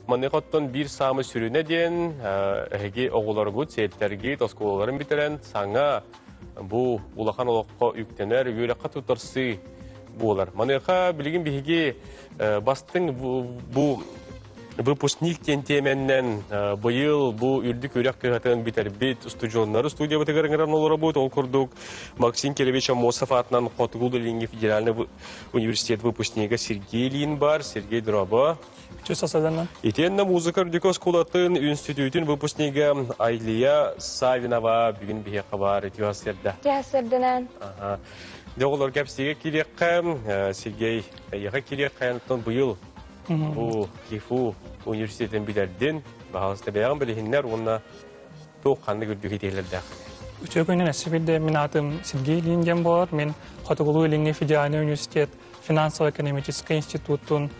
Маныаха оттон биир саамай сүрүнэ диэн, эһиги оҕолоргут, сиэттэргит оскуолаларын бүтэрэн саҥа бу улахан олоххо үктэнэр, үөрэххэ туттарсыы буолар. Маныаха билигин биһиги бастыҥ бу выпускник диэн тиэмэннэн быйыл бу үрдүк үөрэх кыһатын бүтэрбит устудьуоннары студиябытыгар ыҥыран олоробут. Ол курдук Максим Кирович Аммосов аатынан Хотугу-Илиҥҥи федеральный университет выпускнига Сергей Ильин бар. Сергей, дорообо. Чувство Итиэннэ музыка үрдүкү оскуолатын үнстүтүүтүн выпускнига Айлия Савинова бүгүн биһиэхэ баар үтүө сырда. Үтүө сырдынан. Дьэ оҕолор кэпсиигэ киириэххэ, Сергей, эйиэхэ киириэххэ, оттон быйыл бу ХИФУ университетин бүтэрдин, баһаалыста бэйэҕин билиһиннэр уонна туох ханнык үрдүк итиэлэрдээх. Үтүө күнүн өссө биирдэ мин аатым Сергей Ильин диэн буолар. Мин Хотугулуу-Илиҥҥи федеральный университет финансово-экономическай институтун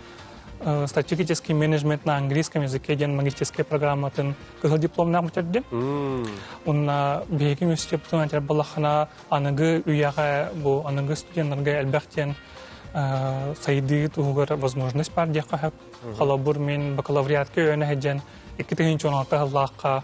стратегический менеджмент на английском языке диэн магистерскай программатын кыһыл дипломнаах бүтэрдим. Уонна биһиги университеппытын этэр буоллаххына аныгы үйэҕэ бу аныгы студеннарга элбэх диэн сайдыы туһугар возможность баар диэххэ сөп. Холобур, мин бакалавриатка үөрэнэ сылдьан 2016 сыллаахха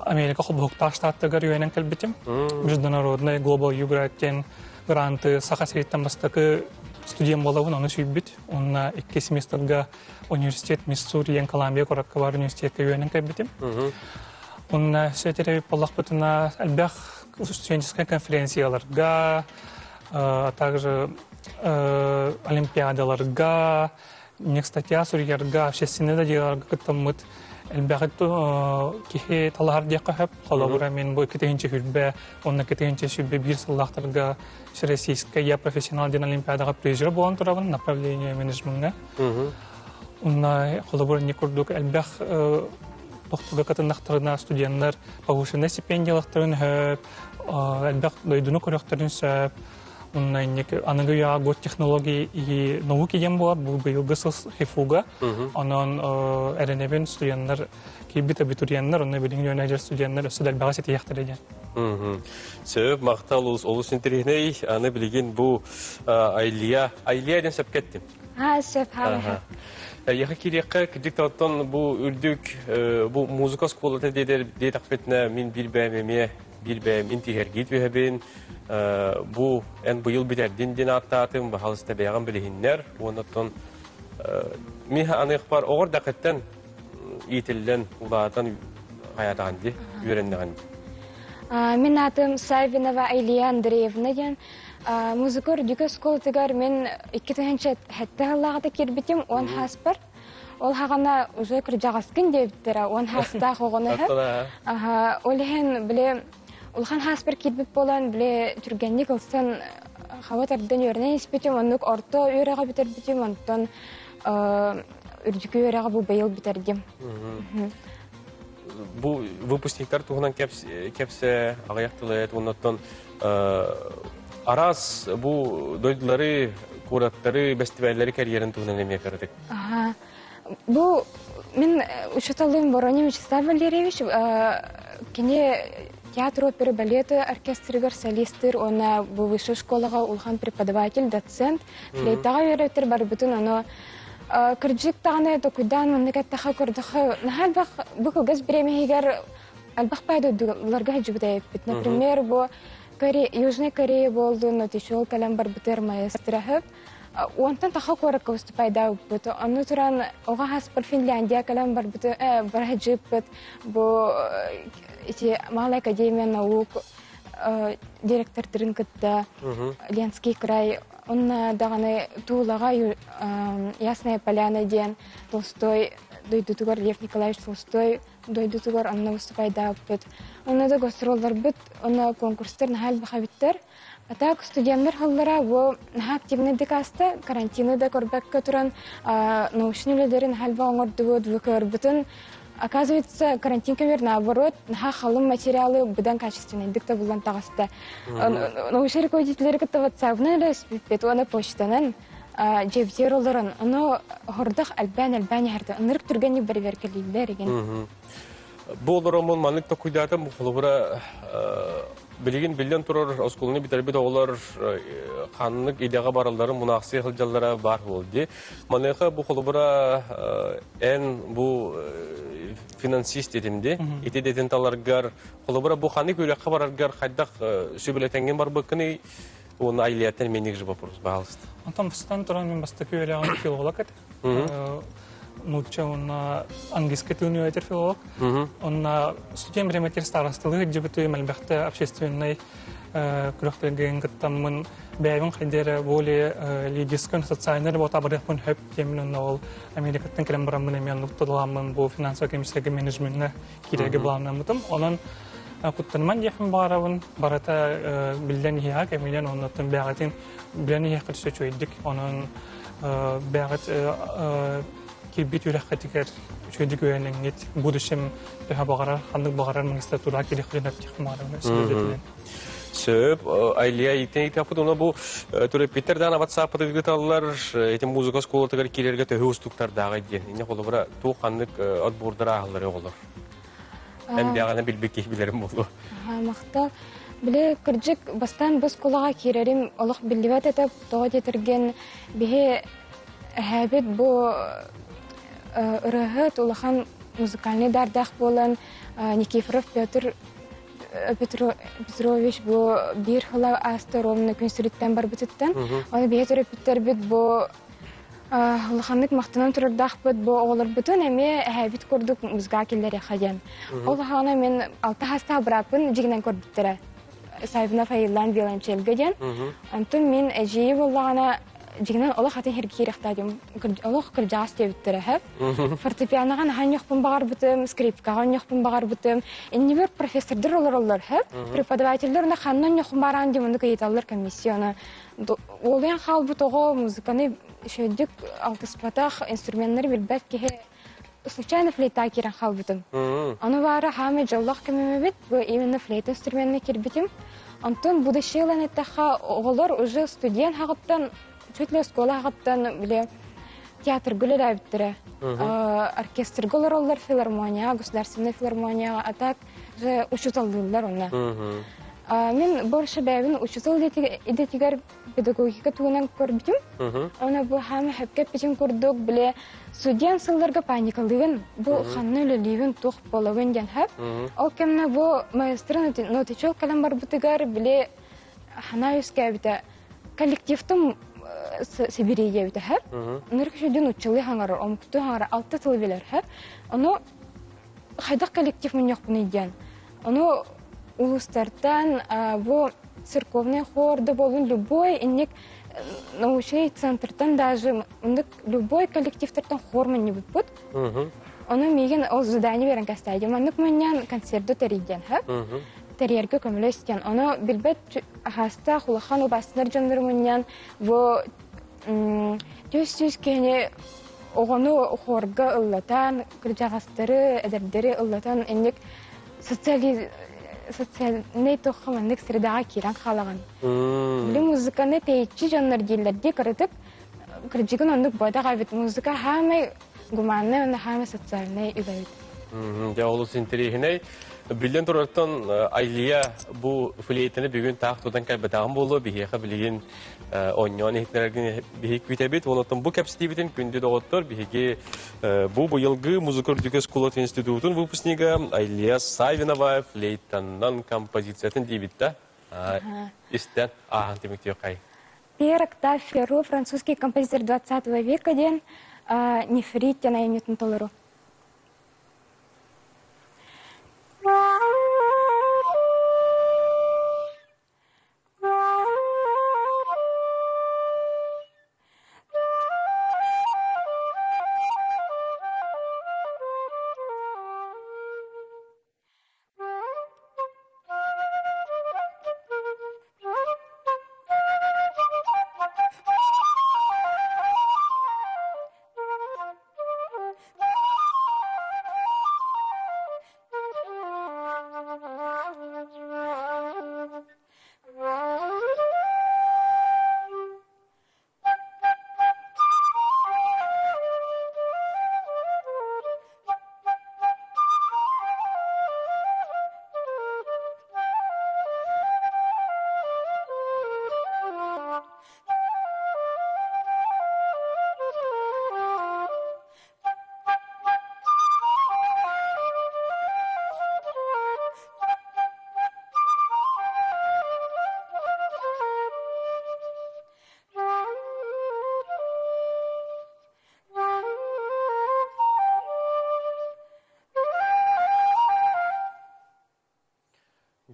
Америка холбоһуктаах штаттарыгар үөрэнэн кэлбитим. Международный Global Югра диэн гранты Саха сириттэн бастакы студент буолабын, ону сүүйбүт. Уонна икки семестрга университет Миссури диэн Колумбия куоракка баар университекка үөрэнэн кэлбитим. Уонна сөтер буоллахпытына элбэх студенческай конференцияларга, а также олимпиадаларга, статья суруйарга, общественный да дьыаларга кыттаммыт элбэҕи киһи талаһар диэххэ сөп. Холобура, мин бу 2020 уонна 2021 сыллаахтарга Всероссийская я профессионал диэн олимпиадаҕа призер буолан турабын направление менеджмеҥҥа. Уонна холобура не курдук элбэх тохтуга кытыннахтарына студеннар повышенный стипендиялахтарын сөп, элбэх дойдуну көрөхтөрүн сөп. Уонна инник аныгы үйэҕэ год технологии и науки диэн буолар бу быйылгы сыл ХИФУга. Онон эрэнэбин студеннар киирбит абитуриеннар, онно билиҥҥи үөрэнэр студеннар өссө да элбэҕи ситиһиэхтэрэ диэн. Сөп, махтал олус, олус интэриэһинэй. Аны билигин бу Айлия, Айлия диэн сөпкө эттим. А, сөп, ха. Эйиэхэ киириэххэ, кырдьык оттон бу үрдүк бу музыка оскуолата диэтэхпитинэ мин биир бэйэм эмиэ биир бэйэм интиһэргии түһэбин. Бу эн быйыл бүтэрдин диэн ааттаатым, баһаалыста бэйэҕин билиһиннэр. Уонна оттон мин аныахпар оҕор дакыттан иитиллэн, улаатан хайатаҕын дии, үөрэннэҕин дии. Мин аатым Савинова Айлия Андреевна диэн. Музыка үрдүкү оскуолатыгар мин 2007 сыллааҕыта киирбитим, он хааспар. Ол хаҕана уже кырдьаҕаскын диэбиттэрэ, он хаастаах оҕону Аха, ол иһин били улахан хааспар киирбит буолан, били түргэнник ылсан хаба тардан үөрэнэн испитим, оннук орто үөрэҕи бүтэрбитим, онтон үрдүкү үөрэҕи бу быйыл бүтэрдим. Бу выпускниктар туһунан кэпсэ аҕыйах тылы эт, оннуттан араас бу дойдулары, куораттары, бэстибээллэри кэрийэрин туһунан эмиэ кыратык. Бу мин учууталым Воронин Вячеслав Валерьевич кини театр оперы балеты оркестрыгар солистыр уонна бу высшей школаҕа улахан преподаватель, доцент, флейтаҕа үөрэтэр барбытын ону кырдьык даҕаны токуйдаан маннык эттэхэ көрдөххө наһаа элбэх бу кылгас бириэмэһигэр элбэх пайдаларга сылдьыбыт эбиппит. Например, бу Южная Корея буоллун, отечел кэлэн барбытыгар маэстроһып Уонтан таха куоракка выступайдаабыппыт. Онно туран оҕо хаспар Финляндия кэлэн барбыты бара сылдьыппыт. Бу ити Малая академия наук директордарын кытта Ленский край онно даҕаны Тулаҕа Ясная Поляна диэн Толстой дойдутугар Лев Николаевич Толстой дойдутугар онно выступайдаабыппыт. Онно да гастролларбыт, онно конкурстар наһаа элбэх эбиттэр. А так студеннар халлара бу наһаа активнайдык ааста, карантины да көрбөккө туран научный үлэлэрин наһаа элбэх оҥордубут, ВКРбытын Оказывается, карантин кэмигэр наоборот, наһаа халыҥ материалы быдан качественнайдык да булан таҕыста. Научный руководителлэри кытта ватсабынан эрэ өспүппүт уонна почтанан дьиэбитигэр олорон, ону хордох элбээн-элбээн иһэрдэ. Ынырык түргэнник бэрэбиэркэлииллэр игин. Бу олороммун маннык толкуйдаатым, холобура, билигин биллэн турар оскуоланы бүтэрбит оҕолор ханнык идэҕэ баралларын мунаахсыйа сылдьаллара баар буол дии. Маныаха бу холобура эн бу финансист этим дии. Ити идэтин таларгар, холобура бу ханнык үөрэххэ бараргар хайдах сүбэлэтэҥҥин барбыккыный уонна Айлияттан меник же вопрос, пожалуйста. Онтон бастатан туран мин бастакы үөрэҕим филолог этэ. Нуучча уонна английский тылын үөрэтэр филолог. Онно студент бириэмэтигэр старосталыы сылдьыбытым, элбэхтэ общественнай күрэхтэргэ кыттаммын, бэйэбин хайда эрэ более лидерскэй, социальнай работа барыахпын сөп диэммин онно ол Америкаттан кэлэн бараммын эмиэ оннук тулааммын бу финансово-экономическай менеджментҥэ киирэргэ былааннаммытым. Онон куттаныман диэхпин баҕарабын, барыта биллэн иһиэҕэ кэминэн, оннуттан бэйэҕитин билэн иһиэххит өссө үчүгэйдик. Онон бэйэҕит киирбит үөрэххитигэр үчүгэйдик үөрэнэҥҥит, будущем төһө баҕарар, ханнык баҕарар магистратураҕа киириэххитин сөп баҕарабын сүбэлэтинэн. Сөп, Айлия иитин итэхпит уна бу төрөппүттэр даана ватсаппытыгар ыыталлар, ити музыка оскуолатыгар киирэргэ төһө уустуктардааҕый диэн. Инне холобура туох ханнык отбордар ааһаллар оҕолор? Эн бэҕэһээ билбит киһи билэрим буолуо. Махтал. Били кырдьык бастаан бу оскуолаҕа киирэрим олох биллибэт этэ. Тоҕо диэтэргин биһи эһээбит бу ырыаһыт улахан музыкальный даардаах буолан Никифоров Петр Петрович бу биир сыла ааста ровно күн сириттэн барбытыттан. Оны биһи төрөппүттэрбит бу улаханнык махтанан турардаахпыт бу оҕолорбутун эмиэ эһээбит курдук музыка киллэриэххэ диэн. Ол аҕана мин алта хастаах бырааппын дьигинэн көрбүттэрэ. Саввинов Айыллаан виолончельга диэн. Онтон мин эдьиийи буоллаҕына дьигинэн олох атын сиргэ киириэхтээх олох кырдьаҕас диэбиттэрэ сөп. Фортепианоҕа наһаа онньуохпун баҕарбытым, скрипкаҕа онньуохпун баҕарбытым. Иннибэр профессордар олороллор сөп. Преподавателлэр уна ханна онньуохпун бааран диэн оннук ыйыталлар комиссияны. Уолуйан хаалбыт оҕо музыканы үчүгэйдик алтыспатах, инструменнары билбэт киһи случайно флейта киирэн хаалбытым. Ону баара хаамай дьоллоох кэмим эбит, бу именно флейта инструменна киирбитим. Онтон будущее ылан эттэххэ, оҕолор уже студент хаҕыттан, чуть ли оскуола хаҕыттан били театрга үлэлээбиттэрэ. Оркестрга олороллор филармонияҕа, государственнай филармонияҕа, а так же учууталлыыллар онно. Мин больше бэйэбин учуутал идэтигэр педагогика туһунан көрбүтүм. Оны бу хаама хөпкө эппитим курдук, били студент сылларга паникалыгын, бу ханна үлэлиибин, туох буолабын диэн хөп. Ол кэмнэ бу маэстро нотичок кэлэн барбытыгар, били хана үскээбитэ коллективтым сибириэйэбитэ хөп. Нырк шүдүн уччылыы хаҥарар, омуктуу хаҥарар, алта тыл билэр хөп. Ону хайдах коллектив мунньахпыный диэн. Ону улуустартан бу церковный хор да буолун любой инник научный центртан даже любой коллективтартан хор мунньубуппут. Ону миигин ол задание берен кастайдым. Маннык мунньан концерты тэрийден хөп. Тэрийэргэ көмөлөстен. Ону билбэт хаастаах улахан убастынар дьоннор мунньан бу түс-түс киһини оҕону хорга ыллатан, кырдьаҕастары, эдэрдэри ыллатан инник социальнай туохха маннык средаҕа киирэн хаалаҕын. Били музыканы тэйиччи дьоннор дииллэр дии кыратык кырдьыгын оннук бодох эбит. Музыка хаамай гуманнай уонна хаамай социальнай үлэбит. Дьэ олус интэриэһинэй. Биллэн турартан Айлия бу флейтаны бүгүн таах тутан кэлбэтэҕим буолуо биһиэхэ билигин оонньоон иһитинэргин биһиги күүтэбит. Онон бу кэпсэтиибитин күндү доҕоттор биһиги бу быйылгы музыка үрдүкү оскуолатын институтун выпускнига Айлия Савинова флейтаннан композициятын диибит да истэн ааһан түмүктүөххэй. Пьер Октав Ферро, французский композитор 20 века диэн нефрит диэн айымньытын толору.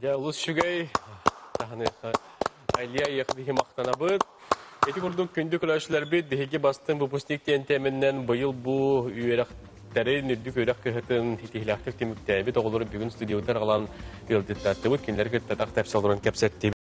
Дьэ, олус үчүгэй. Таһыныаха Айлия Иэхбиһи махтанабыт. Ити курдук күндү көрөөччүлэрбит биһиги бастыҥ выпускник диэн тиэмэннэн быйыл бу үөрэхтэрин, үрдүк үөрэх кыһатын ситиһиилээхтик түмүктээбит оҕолору бүгүн студиябытыгар аҕалан ыалдьыттаттыбыт. Кинилэри кытта тах тэпсэ олорон кэпсэттибит.